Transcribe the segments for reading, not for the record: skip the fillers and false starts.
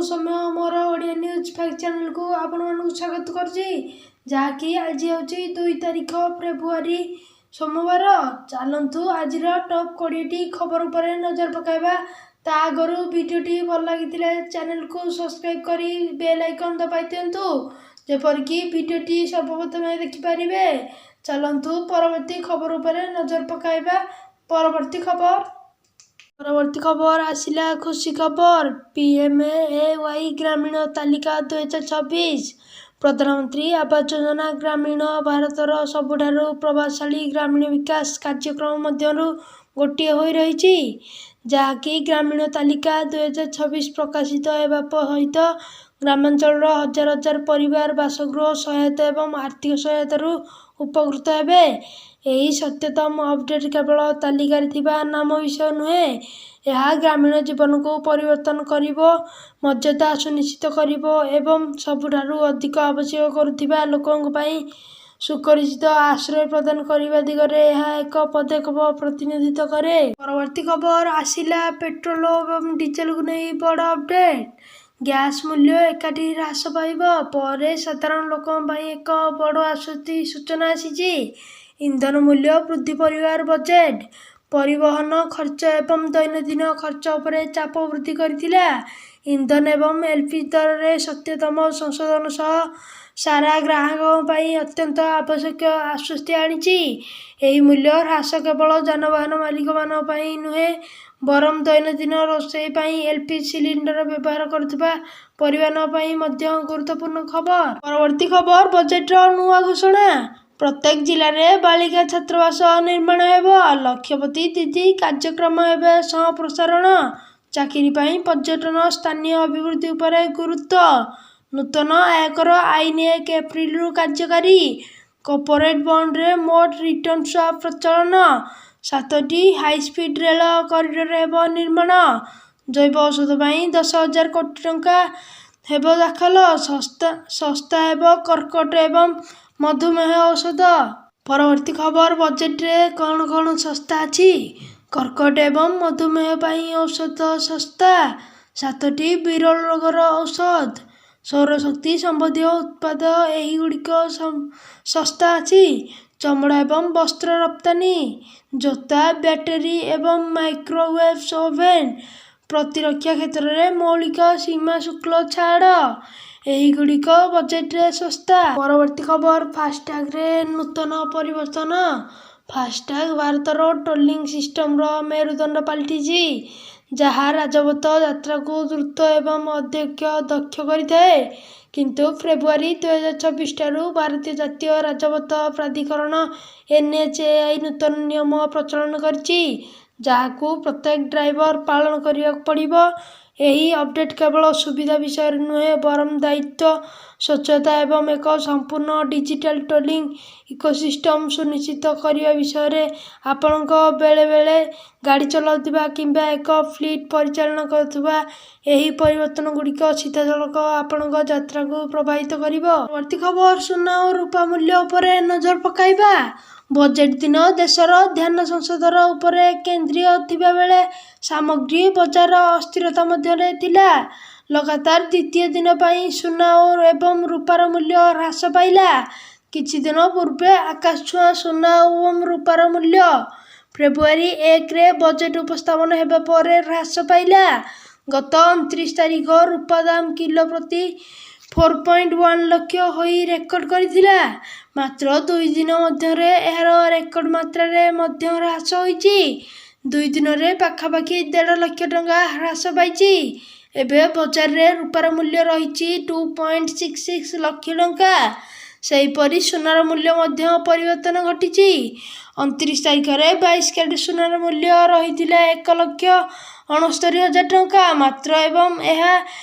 ସୌମ୍ୟ। ମୋର Odia news fact ଚ୍ୟାନେଲକୁ ଆପଣମାନଙ୍କୁ ସ୍ୱାଗତ କରୁଛି, ଯାହାକି ଆଜି ହେଉଛି 2 ତାରିଖ ଫେବୃଆରୀ, ସୋମବାର। ଚାଲନ୍ତୁ, ଆଜିର ଟପ୍ 20ଟି ଖବର ଉପରେ ନଜର ପକାଇବା। ତା ଆଗରୁ ଭିଡ଼ିଓଟି ଭଲ ଲାଗିଥିଲେ ଚ୍ୟାନେଲକୁ ସବସ୍କ୍ରାଇବ୍ କରି ବେଲ୍ ଆଇକନ୍ ଦବାଇ ଦିଅନ୍ତୁ, ଯେପରିକି ଭିଡ଼ିଓଟି ସର୍ବପ୍ରଥମେ ଦେଖିପାରିବେ। ଚାଲନ୍ତୁ, ପରବର୍ତ୍ତୀ ଖବର ଉପରେ ନଜର ପକାଇବା। ପରବର୍ତ୍ତୀ ଖବର ଆସିଲା ଖୁସି ଖବର। ପିଏମ୍ଏୱାଇ ଗ୍ରାମୀଣ ତାଲିକା 2026। ପ୍ରଧାନମନ୍ତ୍ରୀ ଆବାସ ଯୋଜନା ଗ୍ରାମୀଣ ଭାରତର ସବୁଠାରୁ ପ୍ରଭାବଶାଳୀ ଗ୍ରାମୀଣ ବିକାଶ କାର୍ଯ୍ୟକ୍ରମ ମଧ୍ୟରୁ ଗୋଟିଏ ହୋଇ ରହିଛି, ଯାହାକି ଗ୍ରାମୀଣ ତାଲିକା 2026 ପ୍ରକାଶିତ ହେବା ସହିତ ଗ୍ରାମାଞ୍ଚଳର ହଜାର ହଜାର ପରିବାର ବାସଗୃହ ସହାୟତା ଏବଂ ଆର୍ଥିକ ସହାୟତାରୁ ଉପକୃତ ହେବେ। ଏହି ସଦ୍ୟତମ ଅପଡେଟ୍ କେବଳ ତାଲିକାରେ ଥିବା ନାମ ବିଷୟ ନୁହେଁ, ଏହା ଗ୍ରାମୀଣ ଜୀବନକୁ ପରିବର୍ତ୍ତନ କରିବ, ମର୍ଯ୍ୟାଦା ସୁନିଶ୍ଚିତ କରିବ ଏବଂ ସବୁଠାରୁ ଅଧିକ ଆବଶ୍ୟକ କରୁଥିବା ଲୋକଙ୍କ ପାଇଁ ସୁରକ୍ଷିତ ଆଶ୍ରୟ ପ୍ରଦାନ କରିବା ଦିଗରେ ଏହା ଏକ ପଦକ୍ଷେପ ପ୍ରତିନିଧିତ୍ୱ କରେ। ପରବର୍ତ୍ତୀ ଖବର ଆସିଲା ପେଟ୍ରୋଲ ଏବଂ ଡିଜେଲକୁ ନେଇ ବଡ଼ ଅପଡେଟ୍। ଗ୍ୟାସ୍ ମୂଲ୍ୟ ଏକାଠି ହ୍ରାସ ପାଇବା ପରେ ସାଧାରଣ ଲୋକଙ୍କ ପାଇଁ ଏକ ବଡ଼ ଆଶ୍ୱସ୍ତି ସୂଚନା ଆସିଛି। ଇନ୍ଧନ ମୂଲ୍ୟ ବୃଦ୍ଧି ପରିବାର ବଜେଟ୍, ପରିବହନ ଖର୍ଚ୍ଚ ଏବଂ ଦୈନନ୍ଦିନ ଖର୍ଚ୍ଚ ଉପରେ ଚାପ ବୃଦ୍ଧି କରିଥିଲା। ଇନ୍ଧନ ଏବଂ ଏଲପିଜି ଦରରେ ସଦ୍ୟତମ ସଂଶୋଧନ ସହ ସାରା ଗ୍ରାହକଙ୍କ ପାଇଁ ଅତ୍ୟନ୍ତ ଆବଶ୍ୟକ ଆଶ୍ୱସ୍ତି ଆଣିଛି। ଏହି ମୂଲ୍ୟ ହ୍ରାସ କେବଳ ଯାନବାହନ ମାଲିକମାନଙ୍କ ପାଇଁ ନୁହେଁ, ବରଂ ଦୈନନ୍ଦିନ ରୋଷେଇ ପାଇଁ ଏଲପିଜି ସିଲିଣ୍ଡର ବ୍ୟବହାର କରୁଥିବା ପରିବାରମାନଙ୍କ ପାଇଁ ମଧ୍ୟ ଗୁରୁତ୍ୱପୂର୍ଣ୍ଣ ଖବର। ପରବର୍ତ୍ତୀ ଖବର, ବଜେଟର ନୂଆ ଘୋଷଣା। ପ୍ରତ୍ୟେକ ଜିଲ୍ଲାରେ ବାଳିକା ଛାତ୍ରାବାସ ନିର୍ମାଣ ହେବ। ଲକ୍ଷପତି ଦିଦି କାର୍ଯ୍ୟକ୍ରମ ହେବ ସମ୍ପ୍ରସାରଣ। ଚାକିରି ପାଇଁ ପର୍ଯ୍ୟଟନ, ସ୍ଥାନୀୟ ଅଭିବୃଦ୍ଧି ଉପରେ ଗୁରୁତ୍ୱ। ନୂତନ ଆୟକର ଆଇନ 1 ଏପ୍ରିଲରୁ କାର୍ଯ୍ୟକାରୀ। କର୍ପୋରେଟ ବଣ୍ଡରେ ମୋଟ ରିଟର୍ଣ୍ଣ ସ୍ୱାପ ପ୍ରଚଳନ। ସାତଟି ହାଇସ୍ପିଡ୍ ରେଳ କରିଡର ହେବ ନିର୍ମାଣ। ଜୈବ ଔଷଧ ପାଇଁ 10,000 କୋଟି ଟଙ୍କା ହେବ ଦାଖଲ। ଶସ୍ତା ହେବ କର୍କଟ ଏବଂ ମଧୁମେହ ଔଷଧ। ପରବର୍ତ୍ତୀ ଖବର, ବଜେଟରେ କ'ଣ କ'ଣ ଶସ୍ତା ଅଛି? କର୍କଟ ଏବଂ ମଧୁମେହ ପାଇଁ ଔଷଧ ଶସ୍ତା। ସାତଟି ବିରଳ ରୋଗର ଔଷଧ। ସୌରଶକ୍ତି ସମ୍ବନ୍ଧୀୟ ଉତ୍ପାଦ, ଏହିଗୁଡ଼ିକ ଶସ୍ତା ଅଛି। ଚମଡ଼ା ଏବଂ ବସ୍ତ୍ର ରପ୍ତାନି। ଜୋତା, ବ୍ୟାଟେରୀ ଏବଂ ମାଇକ୍ରୋୱେଭ୍ ଓଭେନ୍। ପ୍ରତିରକ୍ଷା କ୍ଷେତ୍ରରେ ମୌଳିକ ସୀମା ଶୁଳ୍କ ଛାଡ଼। ଏହିଗୁଡ଼ିକ ବଜେଟରେ ଶସ୍ତା। ପରବର୍ତ୍ତୀ ଖବର, ଫାସ୍ଟ୍ୟାଗ୍ରେ ନୂତନ ପରିବର୍ତ୍ତନ। ଫାସ୍ଟ୍ୟାଗ୍ ଭାରତର ଟୋଲିଂ ସିଷ୍ଟମର ମେରୁଦଣ୍ଡ ପାଲଟିଛି, ଯାହା ରାଜପଥ ଯାତ୍ରାକୁ ଦ୍ରୁତ ଏବଂ ଅଧିକ ଦକ୍ଷ କରିଥାଏ। କିନ୍ତୁ ଫେବୃଆରୀ 2026 ଠାରୁ ଭାରତୀୟ ଜାତୀୟ ରାଜପଥ ପ୍ରାଧିକରଣ, ଏନ୍ଏଚ୍ଏଆଇ, ନୂତନ ନିୟମ ପ୍ରଚଳନ କରିଛି, ଯାହାକୁ ପ୍ରତ୍ୟେକ ଡ୍ରାଇଭର ପାଳନ କରିବାକୁ ପଡ଼ିବ। ଏହି ଅପଡେଟ୍ କେବଳ ସୁବିଧା ବିଷୟରେ ନୁହେଁ, ବରଂ ଦାୟିତ୍ୱ, ସ୍ୱଚ୍ଛତା ଏବଂ ଏକ ସମ୍ପୂର୍ଣ୍ଣ ଡିଜିଟାଲ ଟୋଲିଂ ଇକୋସିଷ୍ଟମ ସୁନିଶ୍ଚିତ କରିବା ବିଷୟରେ। ଆପଣଙ୍କ ବେଳେବେଳେ ଗାଡ଼ି ଚଲାଉଥିବା କିମ୍ବା ଏକ ଫ୍ଲିଟ୍ ପରିଚାଳନା କରୁଥିବା, ଏହି ପରିବର୍ତ୍ତନଗୁଡ଼ିକ ସିଧାସଳଖ ଆପଣଙ୍କ ଯାତ୍ରାକୁ ପ୍ରଭାବିତ କରିବ। ପରବର୍ତ୍ତୀ ଖବର, ସୁନା ଓ ରୂପା ମୂଲ୍ୟ ଉପରେ ନଜର ପକାଇବା। ବଜେଟ୍ ଦିନ ଦେଶର ଧ୍ୟାନ ସଂସଦର ଉପରେ କେନ୍ଦ୍ରୀୟ ଥିବାବେଳେ ସାମଗ୍ରୀ ବଜାର ଅସ୍ଥିରତା ମଧ୍ୟରେ ଥିଲା। ଲଗାତାର ଦ୍ୱିତୀୟ ଦିନ ପାଇଁ ସୁନା ଏବଂ ରୂପାର ମୂଲ୍ୟ ହ୍ରାସ ପାଇଲା। କିଛି ଦିନ ପୂର୍ବେ ଆକାଶଛୁଆଁ ସୁନା ଏବଂ ରୂପାର ମୂଲ୍ୟ ଫେବୃଆରୀ 1ରେ ବଜେଟ୍ ଉପସ୍ଥାପନ ହେବା ପରେ ହ୍ରାସ ପାଇଲା। ଗତ 29 ତାରିଖ ରୂପା ଦାମ କିଲୋ ପ୍ରତି 4.1 ଲକ୍ଷ ହୋଇ ରେକର୍ଡ କରିଥିଲା। ମାତ୍ର 2 ଦିନ ମଧ୍ୟରେ ଏହାର ରେକର୍ଡ ମାତ୍ରାରେ ମଧ୍ୟ ହ୍ରାସ ହୋଇଛି। 2 ଦିନରେ ପାଖାପାଖି 1.5 ଲକ୍ଷ ଟଙ୍କା ହ୍ରାସ ପାଇଛି। ଏବେ ବଜାରରେ ରୂପାର ମୂଲ୍ୟ ରହିଛି 2.66 ଲକ୍ଷ ଟଙ୍କା। ସେହିପରି ସୁନାର ମୂଲ୍ୟ ମଧ୍ୟ ପରିବର୍ତ୍ତନ ଘଟିଛି। 29 ତାରିଖରେ 22 କ୍ୟାରେଟ ସୁନାର ମୂଲ୍ୟ ରହିଥିଲା 1,69,000 ଟଙ୍କା ମାତ୍ର ଏବଂ ଏହା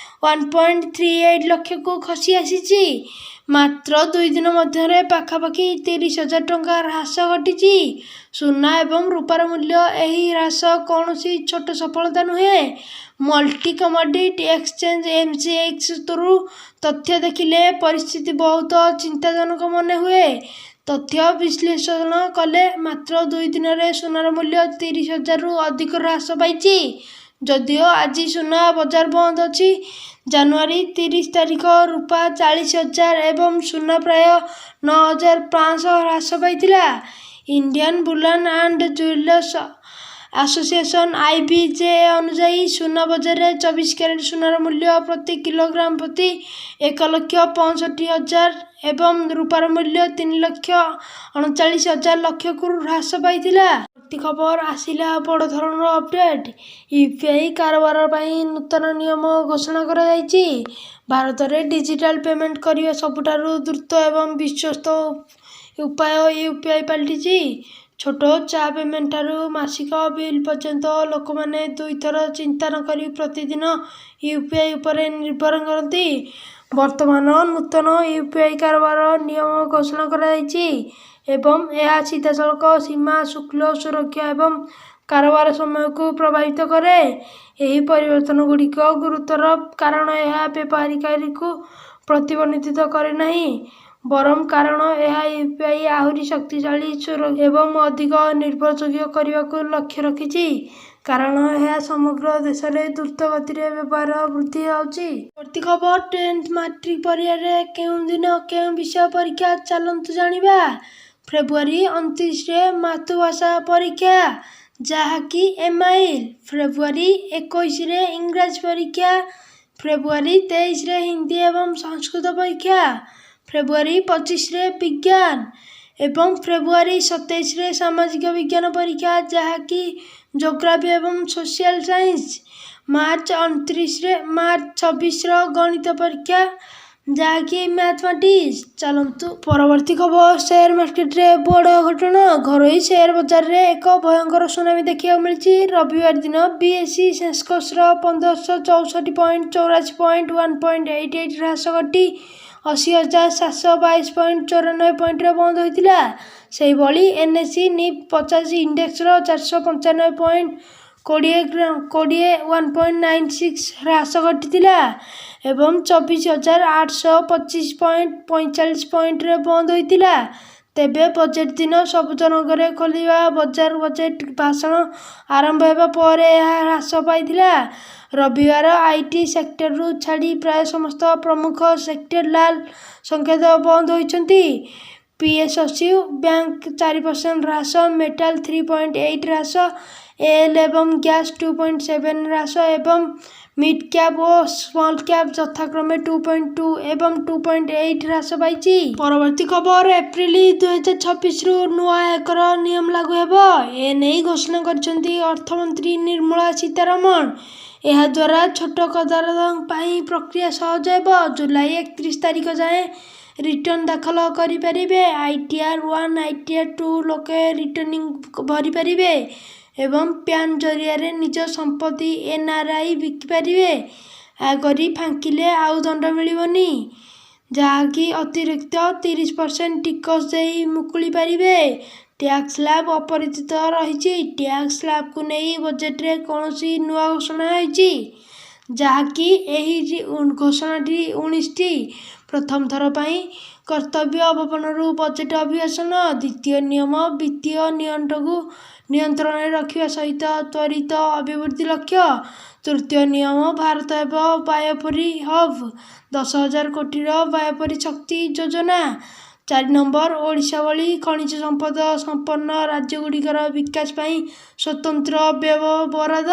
1.38 ଲକ୍ଷକୁ ଖସି ଆସିଛି। ମାତ୍ର 2 ଦିନ ମଧ୍ୟରେ ପାଖାପାଖି 30,000 ଟଙ୍କା ହ୍ରାସ ଘଟିଛି ସୁନା ଏବଂ ରୂପାର ମୂଲ୍ୟ। ଏହି ହ୍ରାସ କୌଣସି ଛୋଟ ସଫଳତା ନୁହେଁ। ମଲ୍ଟି କମୋଡିଟି ଏକ୍ସଚେଞ୍ଜ, ଏମ୍ସିଏକ୍ସରୁ ତଥ୍ୟ ଦେଖିଲେ ପରିସ୍ଥିତି ବହୁତ ଚିନ୍ତାଜନକ ମନେ ହୁଏ। ତଥ୍ୟ ବିଶ୍ଳେଷଣ କଲେ ମାତ୍ର 2 ଦିନରେ ସୁନାର ମୂଲ୍ୟ 30,000ରୁ ଅଧିକ ହ୍ରାସ ପାଇଛି। ଯଦିଓ ଆଜି ସୁନା ବଜାର ବନ୍ଦ ଅଛି, ଜାନୁଆରୀ 30 ତାରିଖ ରୂପା 40,000 ଏବଂ ସୁନା ପ୍ରାୟ 9,500 ହ୍ରାସ ପାଇଥିଲା। Indian Bullion and Jewellers Association IBJ ଅନୁଯାୟୀ, ସୁନା ବଜାରରେ 24 କ୍ୟାରେଟ ସୁନାର ମୂଲ୍ୟ ପ୍ରତି କିଲୋଗ୍ରାମ ପ୍ରତି 1,65,000 ଏବଂ ରୂପାର ମୂଲ୍ୟ 3,39,000 ଲକ୍ଷକୁ ହ୍ରାସ ପାଇଥିଲା। ପରବର୍ତ୍ତୀ ଖବର, ଆସିଲା ବଡ଼ ଧରଣର ଅପଡେଟ୍। ୟୁପିଆଇ କାରବାର ପାଇଁ ନୂତନ ନିୟମ ଘୋଷଣା କରାଯାଇଛି। ଭାରତରେ ଡିଜିଟାଲ ପେମେଣ୍ଟ କରିବା ସବୁଠାରୁ ଦ୍ରୁତ ଏବଂ ବିଶ୍ୱସ୍ତ ଉପାୟ ୟୁପିଆଇ ପାଲଟିଛି। ଛୋଟ ଚା ପେମେଣ୍ଟ ଠାରୁ ମାସିକ ବିଲ୍ ପର୍ଯ୍ୟନ୍ତ, ଲୋକମାନେ ଦୁଇଥର ଚିନ୍ତା ନକରି ପ୍ରତିଦିନ ୟୁପିଆଇ ଉପରେ ନିର୍ଭର କରନ୍ତି। ବର୍ତ୍ତମାନ ନୂତନ ୟୁପିଆଇ କାରବାର ନିୟମ ଘୋଷଣା କରାଯାଇଛି ଏବଂ ଏହା ସିଧାସଳଖ ସୀମା, ଶୁଳ୍କ, ସୁରକ୍ଷା ଏବଂ କାରବାର ସମୟକୁ ପ୍ରଭାବିତ କରେ। ଏହି ପରିବର୍ତ୍ତନଗୁଡ଼ିକ ଗୁରୁତର, କାରଣ ଏହା ବ୍ୟବହାରକାରୀଙ୍କୁ ପ୍ରତିବନ୍ଧିତ କରେ ନାହିଁ, ବରଂ କାରଣ ଏହା ୟୁପିଆଇ ଆହୁରି ଶକ୍ତିଶାଳୀ ଏବଂ ଅଧିକ ନିର୍ଭରଯୋଗ୍ୟ କରିବାକୁ ଲକ୍ଷ୍ୟ ରଖିଛି, କାରଣ ଏହା ସମଗ୍ର ଦେଶରେ ଦ୍ରୁତ ଗତିରେ ବ୍ୟବହାର ବୃଦ୍ଧି ପାଉଛି। ପରବର୍ତ୍ତୀ ଖବର, ଟେନ୍ଥ, ମାଟ୍ରିକ ପରୀକ୍ଷାରେ କେଉଁ ଦିନ କେଉଁ ବିଷୟ ପରୀକ୍ଷା, ଚାଲନ୍ତୁ ଜାଣିବା। ଫେବୃଆରୀ 29ରେ ମାତୃଭାଷା ପରୀକ୍ଷା, ଯାହାକି ଏମ୍ଆଇଏଲ୍। ଫେବୃଆରୀ 21ରେ ଇଂରାଜୀ ପରୀକ୍ଷା। ଫେବୃଆରୀ 23ରେ ହିନ୍ଦୀ ଏବଂ ସଂସ୍କୃତ ପରୀକ୍ଷା। ଫେବୃଆରୀ 25ରେ ବିଜ୍ଞାନ ଏବଂ ଫେବୃଆରୀ 27ରେ ସାମାଜିକ ବିଜ୍ଞାନ ପରୀକ୍ଷା, ଯାହାକି ଜୋଗ୍ରାଫି ଏବଂ ସୋସିଆଲ ସାଇନ୍ସ। ମାର୍ଚ୍ଚ 29ରେ, ମାର୍ଚ୍ଚ 26ର ଗଣିତ ପରୀକ୍ଷା, ଯାହାକି ମ୍ୟାଥମେଟିକ୍ସ। ଚାଲନ୍ତୁ, ପରବର୍ତ୍ତୀ ଖବର, ସେୟାର ମାର୍କେଟରେ ବଡ଼ ଅଘଟଣ। ଘରୋଇ ସେୟାର ବଜାରରେ ଏକ ଭୟଙ୍କର ସୁନାମି ଦେଖିବାକୁ ମିଳିଛି। ରବିବାର ଦିନ ବିଏସ୍ଇ ସେନ୍ସେକ୍ସର 1564.84 ପଏଣ୍ଟ, 1.88 ହ୍ରାସ ଘଟି 80,722.94 ପଏଣ୍ଟରେ ବନ୍ଦ ହୋଇଥିଲା। ସେହିଭଳି ଏନ୍ଏସ୍ଇ ନିଫ୍ଟି 50 ଇଣ୍ଡେକ୍ସର 495 ପଏଣ୍ଟ 20 20, 1.96 ହ୍ରାସ ଘଟିଥିଲା ଏବଂ 24,825.45 ପଏଣ୍ଟରେ ବନ୍ଦ ହୋଇଥିଲା। ତେବେ ବଜେଟ୍ ଦିନ ସବୁଜ ରଙ୍ଗରେ ଖୋଲିବା ବଜାର ବଜେଟ୍ ଭାଷଣ ଆରମ୍ଭ ହେବା ପରେ ଏହା ହ୍ରାସ ପାଇଥିଲା। ରବିବାର IT ସେକ୍ଟରକୁ ଛାଡ଼ି ପ୍ରାୟ ସମସ୍ତ ପ୍ରମୁଖ ସେକ୍ଟର ଲାଲ ସଂକେତ ବନ୍ଦ ହୋଇଛନ୍ତି। ପିଏସ୍ୟୁ ବ୍ୟାଙ୍କ 4% ହ୍ରାସ, ମେଟାଲ 3.8 ହ୍ରାସ, ଅଏଲ୍ ଏବଂ ଗ୍ୟାସ୍ 2.7 ହ୍ରାସ ଏବଂ ମିଡ୍ କ୍ୟାପ୍ ଓ ସ୍ମଲ୍ କ୍ୟାପ୍ ଯଥାକ୍ରମେ 2.2 ଏବଂ 2.8 ହ୍ରାସ ପାଇଛି। ପରବର୍ତ୍ତୀ ଖବର, ଏପ୍ରିଲ 2026ରୁ ନୂଆ ଆୟକର ନିୟମ ଲାଗୁ ହେବ। ଏନେଇ ଘୋଷଣା କରିଛନ୍ତି ଅର୍ଥମନ୍ତ୍ରୀ ନିର୍ମଳା ସୀତାରମଣ। ଏହାଦ୍ୱାରା ଛୋଟ କରଦାତାଙ୍କ ପାଇଁ ପ୍ରକ୍ରିୟା ସହଜ ହେବ। ଜୁଲାଇ 31 ତାରିଖ ଯାଏଁ ରିଟର୍ଣ୍ଣ ଦାଖଲ କରିପାରିବେ। ଆଇଟିଆର୍ 1, ଆଇଟିଆର୍ 2 ଲୋକେ ରିଟର୍ଣ୍ଣ ଭରିପାରିବେ ଏବଂ ପ୍ୟାନ୍ ଜରିଆରେ ନିଜ ସମ୍ପତ୍ତି ଏନ୍ଆର୍ଆଇ ବିକିପାରିବେ। ଆୟକର ଫାଙ୍କିଲେ ଆଉ ଦଣ୍ଡ ମିଳିବନି, ଯାହାକି ଅତିରିକ୍ତ 30% ଟିକସ ଦେଇ ମୁକୁଳି ପାରିବେ। ଟ୍ୟାକ୍ସ ସ୍ଲାବ ଅପରିବର୍ତ୍ତିତ ରହିଛି। ଟ୍ୟାକ୍ସ ସ୍ଲାବକୁ ନେଇ ବଜେଟରେ କୌଣସି ନୂଆ ଘୋଷଣା ହୋଇଛି, ଯାହାକି ଏହି ଘୋଷଣାଟି 19ଟି। ପ୍ରଥମ ଥର ପାଇଁ କର୍ତ୍ତବ୍ୟ ଭବନରୁ ବଜେଟ ଅଭିଭାଷଣ। ଦ୍ୱିତୀୟ ନିୟମ, ବିତ୍ତୀୟ ନିଅଣ୍ଟକୁ ନିୟନ୍ତ୍ରଣରେ ରଖିବା ସହିତ ତ୍ୱରିତ ଅଭିବୃଦ୍ଧି ଲକ୍ଷ୍ୟ। ତୃତୀୟ ନିୟମ, ଭାରତ ହେବ ବାୟୋଫୁଏଲ ହବ୍, 10,000 କୋଟିର ବାୟୋଫୁଏଲ ଶକ୍ତି ଯୋଜନା। ଚାରି ନମ୍ବର, ଓଡ଼ିଶା ଭଳି ଖଣିଜ ସମ୍ପଦ ସମ୍ପନ୍ନ ରାଜ୍ୟଗୁଡ଼ିକର ବିକାଶ ପାଇଁ ସ୍ୱତନ୍ତ୍ର ବ୍ୟୟ ବରାଦ।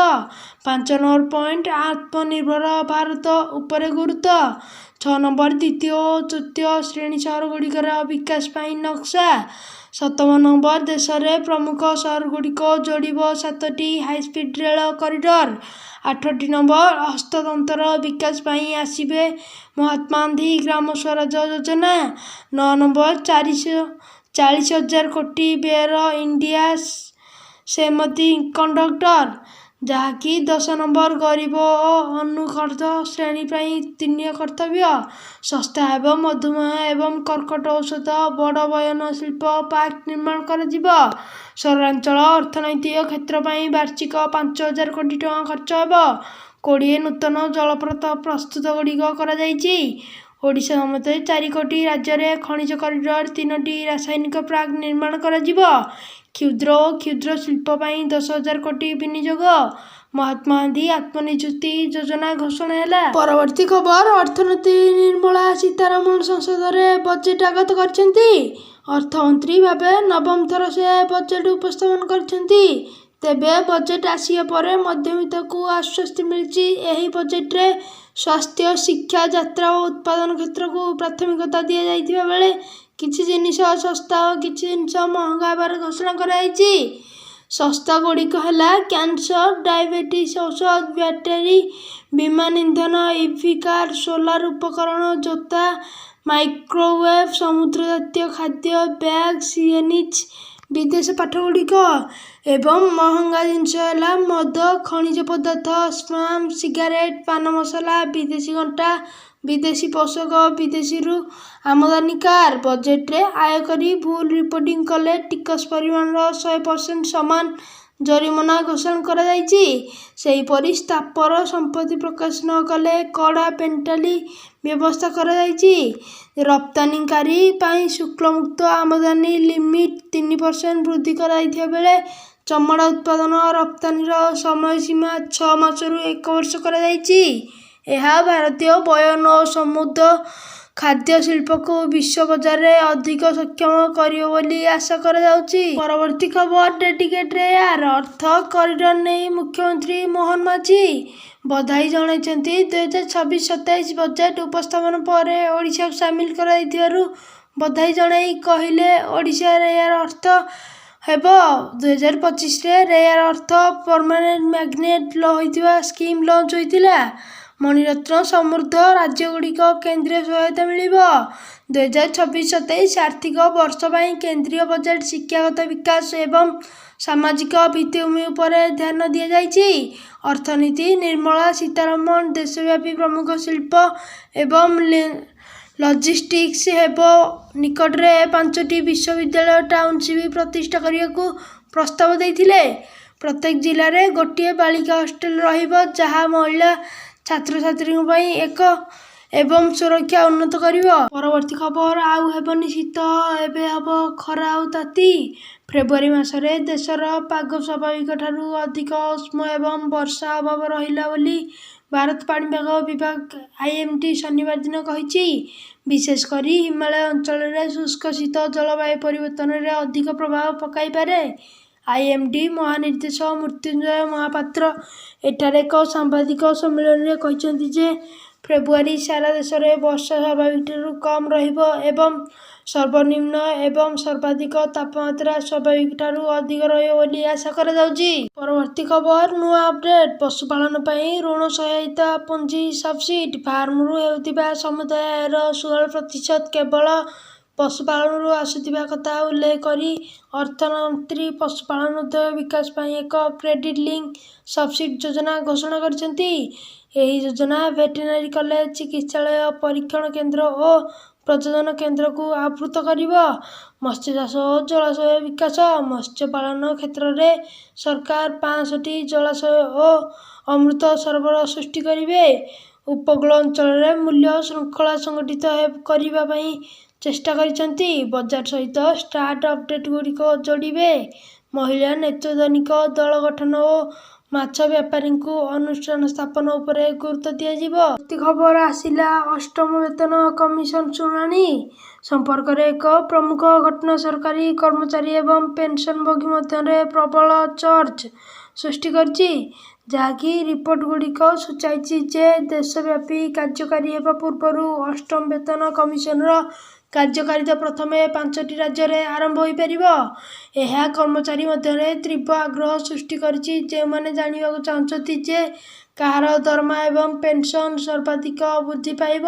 ପାଞ୍ଚ ନମ୍ବର ପଏଣ୍ଟ, ଆତ୍ମନିର୍ଭର ଭାରତ ଉପରେ ଗୁରୁତ୍ୱ। ଛଅ ନମ୍ବର, ଦ୍ୱିତୀୟ ଓ ତୃତୀୟ ଶ୍ରେଣୀ ସହରଗୁଡ଼ିକର ବିକାଶ ପାଇଁ ନକ୍ସା। ସପ୍ତମ ନମ୍ବର, ଦେଶରେ ପ୍ରମୁଖ ସହରଗୁଡ଼ିକୁ ଯୋଡ଼ିବ ସାତଟି ହାଇସ୍ପିଡ୍ ରେଳ କରିଡର। ଆଠଟି ନମ୍ବର, ହସ୍ତତନ୍ତର ବିକାଶ ପାଇଁ ଆସିବ ମହାତ୍ମା ଗାନ୍ଧୀ ଗ୍ରାମ ସ୍ୱରାଜ ଯୋଜନା। ନଅ ନମ୍ବର, 40,000 କୋଟି ବ୍ୟୟର ଇଣ୍ଡିଆ ସେମି କଣ୍ଡକ୍ଟର, ଯାହାକି 10 ନମ୍ବର, ଗରିବ ଓ ଅନଗ୍ରସର ଶ୍ରେଣୀ ପାଇଁ ତିନି କର୍ତ୍ତବ୍ୟ। ଶସ୍ତା ହେବ ମଧୁମେହ ଏବଂ କର୍କଟ ଔଷଧ। ବଡ଼ ବୟନ ଶିଳ୍ପ ପାର୍କ ନିର୍ମାଣ କରାଯିବ। ସହରାଞ୍ଚଳ ଅର୍ଥନୈତିକ କ୍ଷେତ୍ର ପାଇଁ ବାର୍ଷିକ 5,000 କୋଟି ଟଙ୍କା ଖର୍ଚ୍ଚ ହେବ। 20 ନୂତନ ଜଳପ୍ରପାତ ପ୍ରସ୍ତୁତଗୁଡ଼ିକ କରାଯାଇଛି। ଓଡ଼ିଶା ସମେତ ଚାରିଗୋଟି ରାଜ୍ୟରେ ଖଣିଜ କରିଡର, ତିନୋଟି ରାସାୟନିକ ପାର୍କ ନିର୍ମାଣ କରାଯିବ। କ୍ଷୁଦ୍ର ଓ କ୍ଷୁଦ୍ର ଶିଳ୍ପ ପାଇଁ 10,000 କୋଟି ବିନିଯୋଗ। ମହାତ୍ମା ଗାନ୍ଧୀ ଆତ୍ମନିଯୁକ୍ତି ଯୋଜନା ଘୋଷଣା ହେଲା। ପରବର୍ତ୍ତୀ ଖବର, ଅର୍ଥମନ୍ତ୍ରୀ ନିର୍ମଳା ସୀତାରମଣ ସଂସଦରେ ବଜେଟ୍ ଆଗତ କରିଛନ୍ତି। ଅର୍ଥମନ୍ତ୍ରୀ ଭାବେ ନବମ ଥର ସେ ବଜେଟ୍ ଉପସ୍ଥାପନ କରିଛନ୍ତି। ତେବେ ବଜେଟ୍ ଆସିବା ପରେ ମଧ୍ୟବିତ୍ତଙ୍କୁ ଆଶ୍ୱସ୍ତି ମିଳିଛି। ଏହି ବଜେଟ୍ରେ ସ୍ୱାସ୍ଥ୍ୟ, ଶିକ୍ଷା, ଯାତ୍ରା ଓ ଉତ୍ପାଦନ କ୍ଷେତ୍ରକୁ ପ୍ରାଥମିକତା ଦିଆଯାଇଥିବା ବେଳେ କିଛି ଜିନିଷ ଶସ୍ତା ଓ କିଛି ଜିନିଷ ମହଙ୍ଗା ହେବାର ଘୋଷଣା କରାଯାଇଛି। ଶସ୍ତା ଗୁଡ଼ିକ ହେଲା କ୍ୟାନ୍ସର, ଡାଇବେଟିସ୍ ଔଷଧ, ବ୍ୟାଟେରୀ, ବିମାନ ଇନ୍ଧନ, ଇଭି କାର୍, ସୋଲାର ଉପକରଣ, ଜୋତା, ମାଇକ୍ରୋୱେଭ୍, ସମୁଦ୍ର ଜାତୀୟ ଖାଦ୍ୟ, ବ୍ୟାଗ୍, ସିଏନ୍ଜି, ବିଦେଶ ପାଠଗୁଡ଼ିକ ଏବଂ ମହଙ୍ଗା ଜିନିଷ ହେଲା ମଦ, ଖଣିଜ ପଦାର୍ଥ, ସ୍ପାମ୍, ସିଗାରେଟ୍, ପାନ ମସଲା, ବିଦେଶୀ ଘଣ୍ଟା, ବିଦେଶୀ ପୋଷାକ, ବିଦେଶରୁ ଆମଦାନୀ କାର୍। ବଜେଟ୍ରେ ଆୟକର ଭୁଲ ରିପୋର୍ଟିଂ କଲେ ଟିକସ ପରିମାଣର 100% ସମାନ ଜରିମାନା ଘୋଷଣା କରାଯାଇଛି। ସେହିପରି ସ୍ଥାବର ସମ୍ପତ୍ତି ପ୍ରକାଶ ନ କଲେ କଡ଼ା ପେନାଲ୍ଟି ବ୍ୟବସ୍ଥା କରାଯାଇଛି। ରପ୍ତାନିକାରୀ ପାଇଁ ଶୁଳ୍କମୁକ୍ତ ଆମଦାନୀ ଲିମିଟ୍ 3% ବୃଦ୍ଧି କରାଯାଇଥିବା ବେଳେ ଚମଡ଼ା ଉତ୍ପାଦ ରପ୍ତାନିର ସମୟସୀମା 6 ମାସରୁ ଏକ ବର୍ଷ କରାଯାଇଛି। ଏହା ଭାରତୀୟ ବୟନ ଓ ସମୁଦ୍ର ଖାଦ୍ୟ ଶିଳ୍ପକୁ ବିଶ୍ୱ ବଜାରରେ ଅଧିକ ସକ୍ଷମ କରିବ ବୋଲି ଆଶା କରାଯାଉଛି। ପରବର୍ତ୍ତୀ ଖବର, ଡେଡିକେଟେଡ୍ ଏୟାର ଅର୍ଥ କରିଡର ନେଇ ମୁଖ୍ୟମନ୍ତ୍ରୀ ମୋହନ ମାଝୀ ବଧାଇ ଜଣାଇଛନ୍ତି। 2026-27 ବଜେଟ୍ ଉପସ୍ଥାପନ ପରେ ଓଡ଼ିଶାକୁ ସାମିଲ କରାଯାଇଥିବାରୁ ବଧାଇ ଜଣାଇ କହିଲେ, ଓଡ଼ିଶା ରେୟାର ଅର୍ଥ ହେବ। 2025ରେ ରେୟାର ଅର୍ଥ ପରମାନେଣ୍ଟ ମ୍ୟାଗ୍ନେଟ୍ ହୋଇଥିବା ସ୍କିମ୍ ଲଞ୍ଚ ହୋଇଥିଲା। ମଣିରତ୍ନ ସମୃଦ୍ଧ ରାଜ୍ୟଗୁଡ଼ିକ କେନ୍ଦ୍ରୀୟ ସହାୟତା ମିଳିବ। 2026-27 ଆର୍ଥିକ ବର୍ଷ ପାଇଁ କେନ୍ଦ୍ରୀୟ ବଜେଟ୍ ଶିକ୍ଷାଗତ ବିକାଶ ଏବଂ ସାମାଜିକ ଭିତ୍ତିଭୂମି ଉପରେ ଧ୍ୟାନ ଦିଆଯାଇଛି। ଅର୍ଥନୀତି ନିର୍ମଳା ସୀତାରମଣ ଦେଶବ୍ୟାପୀ ପ୍ରମୁଖ ଶିଳ୍ପ ଏବଂ ଲଜିଷ୍ଟିକ୍ସ ହବ୍ ନିକଟରେ ପାଞ୍ଚଟି ବିଶ୍ୱବିଦ୍ୟାଳୟ ଟାଉନସିପ୍ ପ୍ରତିଷ୍ଠା କରିବାକୁ ପ୍ରସ୍ତାବ ଦେଇଥିଲେ। ପ୍ରତ୍ୟେକ ଜିଲ୍ଲାରେ ଗୋଟିଏ ବାଳିକା ହଷ୍ଟେଲ ରହିବ, ଯାହା ମହିଳା ଛାତ୍ରଛାତ୍ରୀଙ୍କ ପାଇଁ ଏକ ଏବଂ ସୁରକ୍ଷା ଉନ୍ନତ କରିବ। ପରବର୍ତ୍ତୀ ଖବର, ଆଉ ହେବନି ଶୀତ, ଏବେ ହେବ ଖରା ଆଉ ତାତି। ଫେବୃଆରୀ ମାସରେ ଦେଶର ପାଗ ସ୍ୱାଭାବିକଠାରୁ ଅଧିକ ଉଷ୍ମ ଏବଂ ବର୍ଷା ଅଭାବ ରହିଲା ବୋଲି ଭାରତ ପାଣିପାଗ ବିଭାଗ ଆଇଏମଡି ଶନିବାର ଦିନ କହିଛି। ବିଶେଷ କରି ହିମାଳୟ ଅଞ୍ଚଳରେ ଶୁଷ୍କ ଶୀତ ଜଳବାୟୁ ପରିବର୍ତ୍ତନରେ ଅଧିକ ପ୍ରଭାବ ପକାଇପାରେ। ଆଇଏମଡି ମହାନିର୍ଦ୍ଦେଶକ ମୃତ୍ୟୁଞ୍ଜୟ ମହାପାତ୍ର ଏଠାରେ ଏକ ସାମ୍ବାଦିକ ସମ୍ମିଳନୀରେ କହିଛନ୍ତି ଯେ ଫେବୃଆରୀ ସାରା ଦେଶରେ ବର୍ଷା ସ୍ୱାଭାବିକଠାରୁ କମ୍ ରହିବ ଏବଂ ସର୍ବନିମ୍ନ ଏବଂ ସର୍ବାଧିକ ତାପମାତ୍ରା ସ୍ୱାଭାବିକଠାରୁ ଅଧିକ ରହିବ ବୋଲି ଆଶା କରାଯାଉଛି। ପରବର୍ତ୍ତୀ ଖବର, ନୂଆ ଅପଡେଟ୍, ପଶୁପାଳନ ପାଇଁ ଋଣ ସହାୟତା ପୁଞ୍ଜି ସବସିଡି। ଫାର୍ମରୁ ହେଉଥିବା ସମୁଦାୟ ଆୟର 16% କେବଳ ପଶୁପାଳନରୁ ଆସୁଥିବା କଥା ଉଲ୍ଲେଖ କରି ଅର୍ଥମନ୍ତ୍ରୀ ପଶୁପାଳନ ଉଦ୍ୟୋଗ ବିକାଶ ପାଇଁ ଏକ କ୍ରେଡିଟ୍ ଲିଙ୍କ ସବସିଡି ଯୋଜନା ଘୋଷଣା କରିଛନ୍ତି। ଏହି ଯୋଜନା ଭେଟେନାରୀ କଲେଜ, ଚିକିତ୍ସାଳୟ, ପରୀକ୍ଷଣ କେନ୍ଦ୍ର ଓ ପ୍ରଜନନ କେନ୍ଦ୍ରକୁ ଆବୃତ କରିବ। ମତ୍ସ୍ୟଚାଷ ଓ ଜଳାଶୟ ବିକାଶ, ମତ୍ସ୍ୟ ପାଳନ କ୍ଷେତ୍ରରେ ସରକାର 65ଟି ଜଳାଶୟ ଓ ଅମୃତ ସରୋବର ସୃଷ୍ଟି କରିବେ। ଉପକୂଳ ଅଞ୍ଚଳରେ ମୂଲ୍ୟ ଶୃଙ୍ଖଳା ସଂଗଠିତ କରିବା ପାଇଁ ଚେଷ୍ଟା କରିଛନ୍ତି। ବଜାର ସହିତ ଷ୍ଟାର୍ଟ ଅପଗୁଡ଼ିକ ଯୋଡ଼ିବେ। ମହିଳା ନେତୃତ୍ୱାଧୀନ ଦଳ ଗଠନ ଓ ମାଛ ବ୍ୟାପାରୀଙ୍କୁ ଅନୁଷ୍ଠାନ ସ୍ଥାପନ ଉପରେ ଗୁରୁତ୍ୱ ଦିଆଯିବ। ଖବର ଆସିଲା, ଅଷ୍ଟମ ବେତନ କମିଶନ ଶୁଣାଣି ସମ୍ପର୍କରେ ଏକ ପ୍ରମୁଖ ଘଟଣା ସରକାରୀ କର୍ମଚାରୀ ଏବଂ ପେନସନଭୋଗୀ ମଧ୍ୟରେ ପ୍ରବଳ ଚର୍ଚ୍ଚ ସୃଷ୍ଟି କରିଛି, ଯାହାକି ରିପୋର୍ଟଗୁଡ଼ିକ ସୂଚାଇଛି ଯେ ଦେଶବ୍ୟାପୀ କାର୍ଯ୍ୟକାରୀ ହେବା ପୂର୍ବରୁ ଅଷ୍ଟମ ବେତନ କମିଶନର କାର୍ଯ୍ୟକାରିତା ପ୍ରଥମେ ପାଞ୍ଚଟି ରାଜ୍ୟରେ ଆରମ୍ଭ ହୋଇପାରିବ। ଏହା କର୍ମଚାରୀ ମଧ୍ୟରେ ତୀବ୍ର ଆଗ୍ରହ ସୃଷ୍ଟି କରିଛି, ଯେଉଁମାନେ ଜାଣିବାକୁ ଚାହୁଁଛନ୍ତି ଯେ କାହାର ଦରମା ଏବଂ ପେନସନ୍ ସର୍ବାଧିକ ବୃଦ୍ଧି ପାଇବ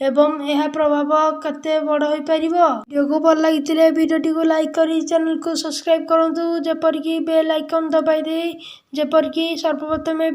ଏବଂ ଏହାର ପ୍ରଭାବ କେତେ ବଡ଼ ହୋଇପାରିବ। ଭିଡ଼ିଓକୁ ଭଲ ଲାଗିଥିଲେ ଭିଡ଼ିଓଟିକୁ ଲାଇକ୍ କରି ଚ୍ୟାନେଲକୁ ସବସ୍କ୍ରାଇବ୍ କରନ୍ତୁ, ଯେପରିକି ବେଲ୍ ଆଇକନ୍ ଦବାଇ ଦେଇ ଯେପରିକି ସର୍ବପ୍ରଥମେ